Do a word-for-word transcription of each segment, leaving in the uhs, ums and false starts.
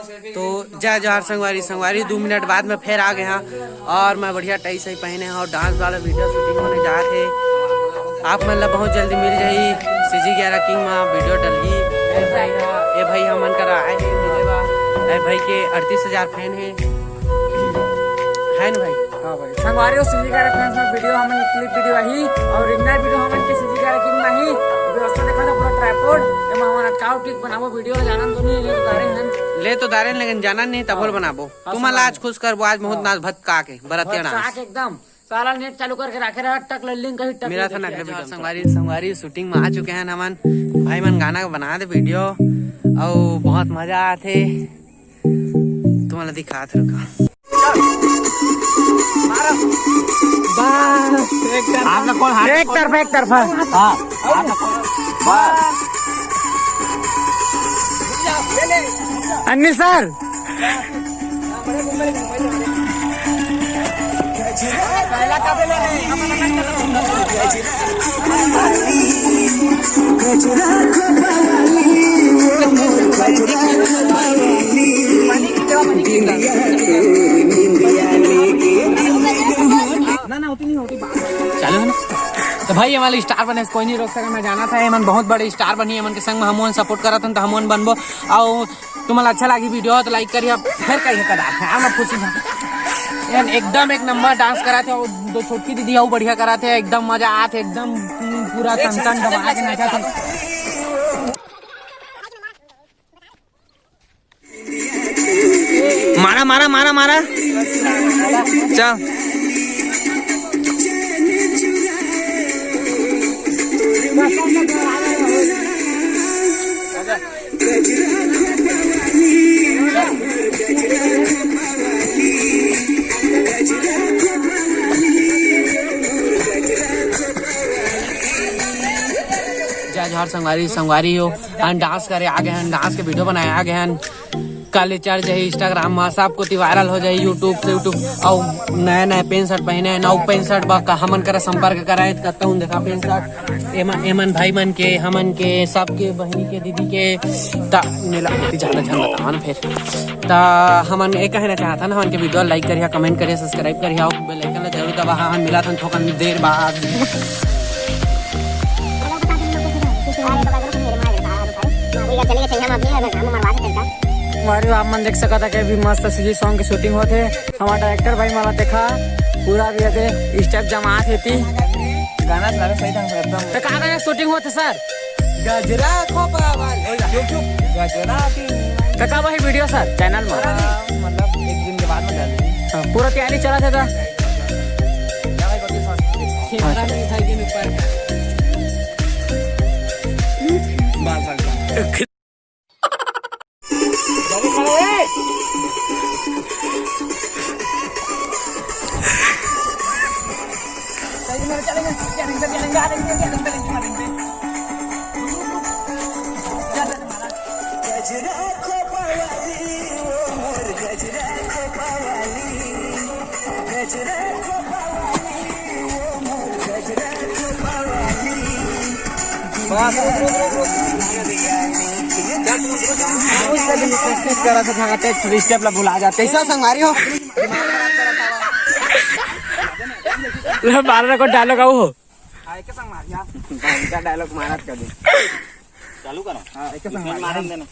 तो जय जोहार संगवारी। संगवारी, दो मिनट बाद में फिर आ गया और मैं बढ़िया टाई सही पहने हूँ और डांस वाला वीडियो शूटिंग होने जात हे। आप मन ला बहुत जल्दी मिल जाही सीजी ग्यारह किंग में वीडियो डलही। ए भाई, ए भाई हमन करा आए हे मिले बा। ए भाई के अड़तीस हजार फैन हे, है ना भाई? हाँ भाई, संगवारी हो, सीजी ग्यारह फैंस में वीडियो हमन एक क्लिप वीडियो आही और इतना वीडियो हमन के सीजी ग्यारह किंग में आही। व्यवस्था देखा था पूरा ट्राइपॉड, एमा हमन अटकाव क्लिक बनाबो वीडियो ला जानन तो नहीं, ले तो डारे हन। ले तो डारे हन, लेकिन जानन नहीं, तब हाँ। बनाबो। हाँ, तुम संगवारी। आज खुश करबो, आज बहुत हाँ। नाच भत का के, बरतिया भत का डांस। के एकदम। साला नेट चालू करके रखे रहा, टक ले लिंक कहीं टक मेरा ले था ना देखिए। अगले वीडियो में। संगवारी, संगवारी शूटिंग में आ चुके हैं हमन। भाई मन गाना बना दे वीडियो, और बहुत मजा आते। तुम्हारा दिखात रुका। बस, एक तरफा। आपका कौन हाथ एक तरफा, एक तरफा। हाँ, आपका कौन? बस। अन्नी सर। चालू है ना? तो भाई, ये वाला स्टार बने से कोई नहीं रोक सका। मैं जाना था, एमन बहुत बड़े स्टार बनी, एमन के संग में हमन सपोर्ट करत हन, तो हमन बनबो। और तुम्हारा अच्छा लगी वीडियो तो लाइक करिए, फिर करिए कदा, हम लोग खुशी था। यार, एकदम एक नंबर डांस करा थे, और दो छोटकी दीदी और बढ़िया करा थे, एकदम मजा आते, एकदम पूरा तन तन दबा के नाचा थे। मारा, मारा, मारा, मारा। चल। जय जोहार संगवारी, संगवारी हो। हम डांस करे आ गए हैं, डांस के वीडियो बनाए आ गए हैं। काले चढ़ जाही इंस्टाग्राम में, सब कोती वायरल हो जाही, यूट्यूब से यूट्यूब। और नया नया पैंट शर्ट पहने हैं, नौ पैंट शर्ट बा, का हमन करा संपर्क कराए, कत्ता हूँ देखा पैंट शर्ट। एमन, एमन भाई मन के, हमन के, सबके, बहिनी के, दीदी के, ता, मेला, ज्यादा झन बतावा ना फिर। ता हमन ये कहना चाहत हन, हमन के वीडियो लाइक करिहा, कमेंट करिहा, सब्सक्राइब करिहा, और बेल आइकन ला जरूर दबाहा। हमन मिलत हन थोकन देर बाद। अरे आप मन देख सकत हा कि अभी मस्त सीजी सॉन्ग के शूटिंग होत हे। हमारा डायरेक्टर भाई मन ला देखा, पूरा भी एदे स्टेप जमात हे ती। गाना सारे सही ढंग से एकदम। तो का गाना शूटिंग होत हे सर? गजरा खोपा वाली, चुप, चुप। गजरा की तो का वही वीडियो सर चैनल में? हाँ, मतलब एक दिन के बाद में डाल देंगे। हाँ, पूरा तैयारी चला था, था? क्या भाई, बत्तीस मार्च में? कैमरा नहीं उठाई दिन ऊपर का। बाल, बाल, बाल। कोशिश करा था, भागते थ्री स्टेप ला भुला जाते। ऐसा संगवारी हो। ले, मारने को डायलॉग आऊ हो। हाँ, एक संग मार यार। इनका डायलॉग मारत कर दे। चालू करो। हाँ, एक संग मार। मारन देना।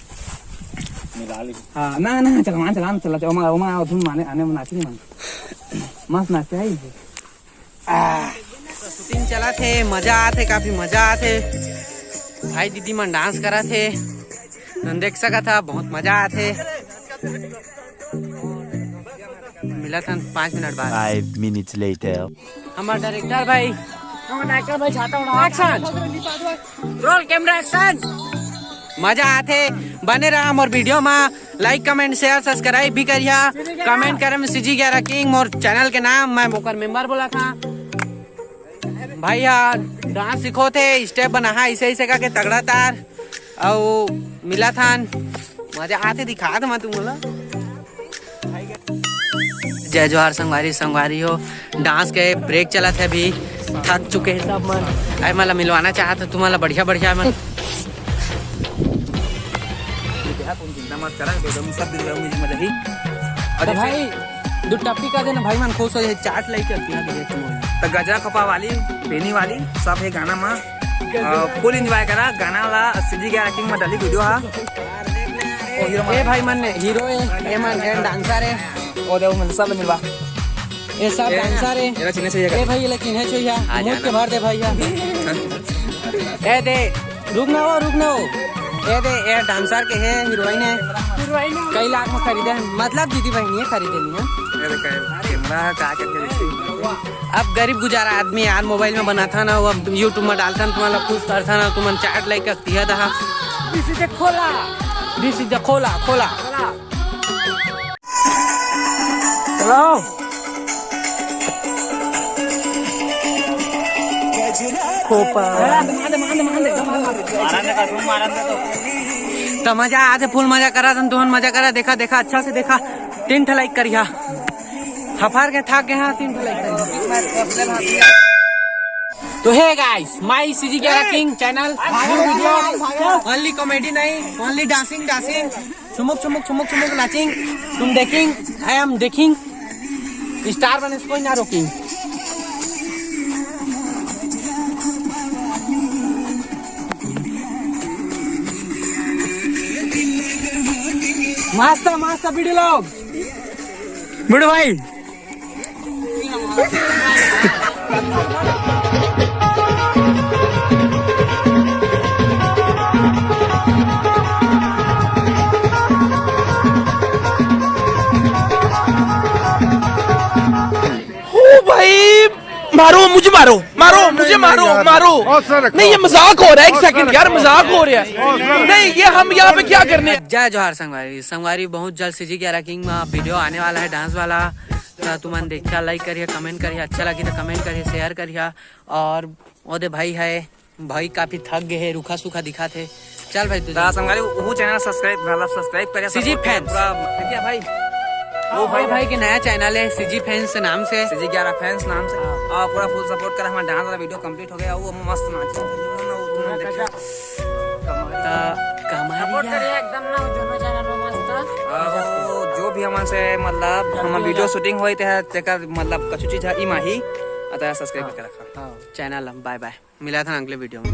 निकाल ली। हाँ, ना, ना, चला, चला, चला, चला, ओमा, ओमा, तुम माने, आने में नाची नहीं माने। मस्त नाचते हैं ये। शूटिंग चला थे, मजा आते, काफी मजा आते। भाई दीदी मन डांस करा थे, तुम देख सका था, बहुत मजा आते। मिला था पाँच मिनट बाद। Five minutes later। हमारा डायरेक्टर भाई, हमारा डायरेक्टर भाई छाता उड़ा। एक्शन। Roll camera action. मजा आते, बने रहा मोर वीडियो में। लाइक, कमेंट, शेयर, सब्सक्राइब भी करिया। कमेंट करे में सीजी ग्यारह किंग मोर चैनल के नाम, मैं ओकर मेंबर बोला था। भाई यार, डांस सीखो थे, स्टेप बना है, ऐसे ऐसे करके तगड़ा तार। अउ मिला थान, मजा आते, दिखा दे मैं तुम बोला। जय जोहार संगवारी, संगवारी हो। डांस के ब्रेक चला थे अभी, थक चुके हैं सब मन। आई मला मिलवाना चाहत हो तुम्हाला बढ़िया बढ़िया मन। मत करा, एकदम सब दिन रहूंगी जी मजा ही। और तो जैसे भाई, दो टप्पी का देना भाई, मन खुश हो जाए, चाट लेके अपना दे तुम। तो गजरा खपा वाली, बेनी वाली, सब है गाना मा। फुल एंजॉय करा गाना ला। सीजी ग्यारह किंग मा डाली वीडियो हा। ओ हीरो ए भाई मन ने हीरो है, ए मन ए डांसर है। ओ देखो मन सब मिलवा। ये सब ए, डांसर है। ये चिन्हे चाहिए ए कर। भाई, ये चिन्हे चाहिए। आ मुझ जाना। के भर दे भाई। ए दे, रुक ना हो, रुक ना हो। ए दे, ये डांसर के है, हीरोइन है। कई लाख में खरीदे हैं, मतलब दीदी बहनी है, खरीदे नहीं है। ये देखा है, कैमरा है, का करके देखिए। अब गरीब गुजारा आदमी यार, मोबाइल में बनाता ना, वो अब YouTube में डालता ना, तुम्हारा खुश करता ना, तुमन चाट लेके दिया था। This is the खोला। This is the खोला, खोला। Hello। खोपा। तो मजा आथे, फुल मजा करा, तुमन मजा करा, देखा, देखा, अच्छा से देखा, तीन ठे लाइक करिहा। हफार के थाक गए हाँ, तीन ठे लाइक करिहा। तो हे गाइस, माई सीजी ग्यारह king channel, new video, only comedy नहीं, only dancing, dancing, चुमुक चुमुक चुमुक चुमुक नाचिंग, तुम देखिंग, I am देखिंग, स्टार बने से कोई ना रोकिंग। मस्त मस्त वीडियो लोग। बड़े भाई। ओ भाई, मारो मुझे, मारो, मारो नहीं, मुझे, नहीं मारो, यार, मारो। बहुत सारा नहीं, ये रखा। मजाक हो रहा है, एक बहुत सेकंड सारा यार, रखा। मजाक हो रहा है। बहुत सारा नहीं, ये हम यहाँ पे क्या करने? जय जोहार संगवारी। संगवारी, बहुत जल्द सीजी ग्यारह किंग में वीडियो आने वाला है डांस वाला। तो तुमन देखिया, लाइक करिया, कमेंट करिया, अच्छा लगी तो कमेंट करिया, शेयर करिया। और ओदे भाई है, भाई काफी थक गए है, रूखा सूखा दिखात है। चल भाई, तू ता जा। संगवारी, वो चैनल सब्सक्राइब, मतलब सब्सक्राइब करिया, सीजी support करिया फैंस। पूरा। ठीक है भाई, वो वो भाई, भाई के नया चैनल है सीजी फैंस नाम से। सीजी ग्यारह फैंस नाम से। हाँ। और पूरा फुल सपोर्ट करा, हमारा डांस वाला वीडियो कंप्लीट हो गया, वो मस्त नाच। तो कमरिया। सपोर्ट करिए एकदम ना, दोनों चैनल में मस्त। और जो भी हमन से मतलब हम वीडियो शूटिंग होई ते है, तेकर मतलब कछु चीज है इमा ही, अतः सब्सक्राइब करके रखा। हाँ, चैनल हम बाय बाय, मिला था अगले वीडियो में।